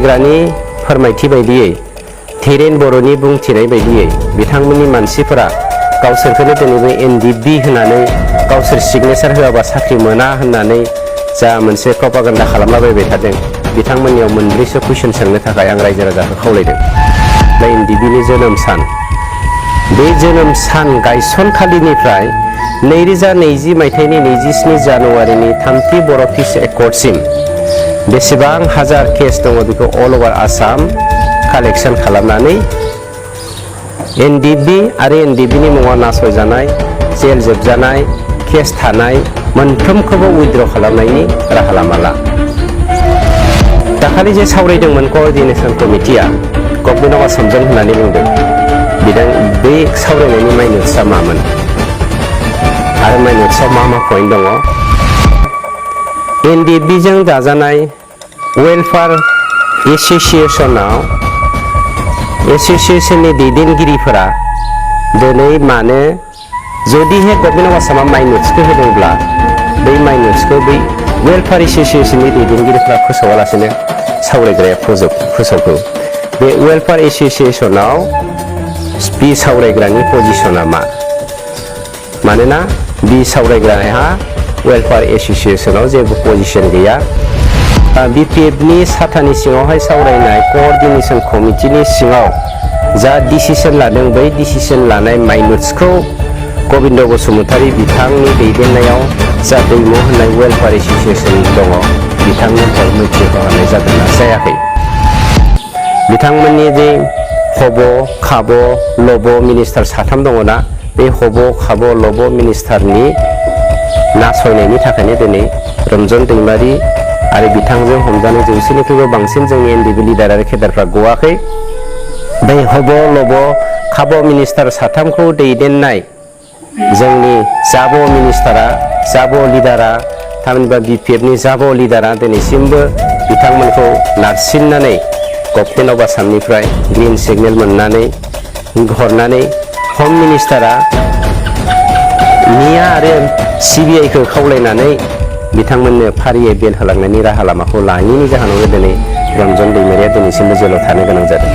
सावरायग्रानि फोरमायथि बायदियै धीरेन बर'नि बुंथिनाय बायदियै बिथांमोननि मानसिफोरा गावसोरखौनो दिनैबो एनडिबि होनानै गावसोर सिगनेचार होआबा साख्रि मोना होननानै जा मोनसे प्रपागान्डा खालामलाबायबाय थादों बिथांमोननियाव मोनब्रैसो कुइसन सोंनो थाखाय आं रायजो राजाखौ खावलायदों। दा एनडिबिनि जोनोम सान, बे जोनोम सान गायसनखालिनिफ्राय 2020 मायथाइनि 27 जानुवारिनि 3थि बर' पिस एकर्डसिम बेसेबां हाजार केस दङ बेखौ अल अभार आसाम कालेक्सन खालामनानै एनडिबि आरो एनडिबिनि मुङाव नासयजानाय, जेल जोबजानाय, केस थानाय मोनफ्रोमखौबो उइथड्र खालामनायनि राहा लामा ला। दाखालि जे सावरायदोंमोन कअर्डिनेसन कमिटिया गभर्नमेन्ट अफ आसामजों होननानै बुंदों, बे सावरायनायनि माइनट्सआ मामोन आरो माइनट्सआव मा पइन्ट दङ? एनडिबिजों दाजानाय वेलफेयार एसोसिएशननि दैदेनगिरिफोरा दिनै मानो जुदिहे गभर्नमेन्ट अफ आसामा माइनट्सखौ होदोंब्ला बै माइनट्सखौ बै वेलफेयार एसोसिएशननि दैदेनगिरिफोरा फोसावालासिनो सावरायग्राया फोसावखो? बे वेलफेयार एसोसिएशनाव बि सावरायग्रानि पजिशना मा? मानोना बि सावरायग्राहा वेलफेयार एसोसिएशनाव जेबो पजिशन गैया। बिपिएफनि साथानि सिङावहाय सावरायनाय कअर्डिनेसन कमिटिनि सिङाव जा डिसिसन लादों बै डिसिसन लानाय माइनट्सखौ गबिन्द बसुमतारी बिथांनि दैदेननायाव जा दैमु होननाय वेलफेयार एसोसिएशन दङ बिथांनो मिथिहोनाय जादोंना जायाखै? बिथांमोननि जे हब, खाब, लब मिनिस्टार साथाम दङना, बे हब, खाब, लब मिनिस्टारनि नासयनायनि थाखायनो दिनै रन्जन दैमारि आरो बिथांजों हमजानाय 100निख्रुइबो बांसिन जोंनि एनडिबि लिडार आरो केडारफ्रा गवाखै। बे हब, लब, खाब मिनिस्टार साथामखौ दैदेननाय जोंनि जाब लिडारा थामहिनबा बिपिएफनि जाब लिडारा दिनैसिमबो बिथांमोनखौ नारसिननानै गभर्नमेन्ट अफ आसामनिफ्राय ग्रिन सिगनेल मोननानै हरनानै हम मिनिस्टारा मिया आरो सिबिआइखौ खावलायनानै बिथांमोननो फारियै बेल होलांनायनि राहा लामाखौ लायैनि जाहोनावनो दिनै रन्जन दैमारिया दिनैसिमबो जेलाव थानो गोनां जादों।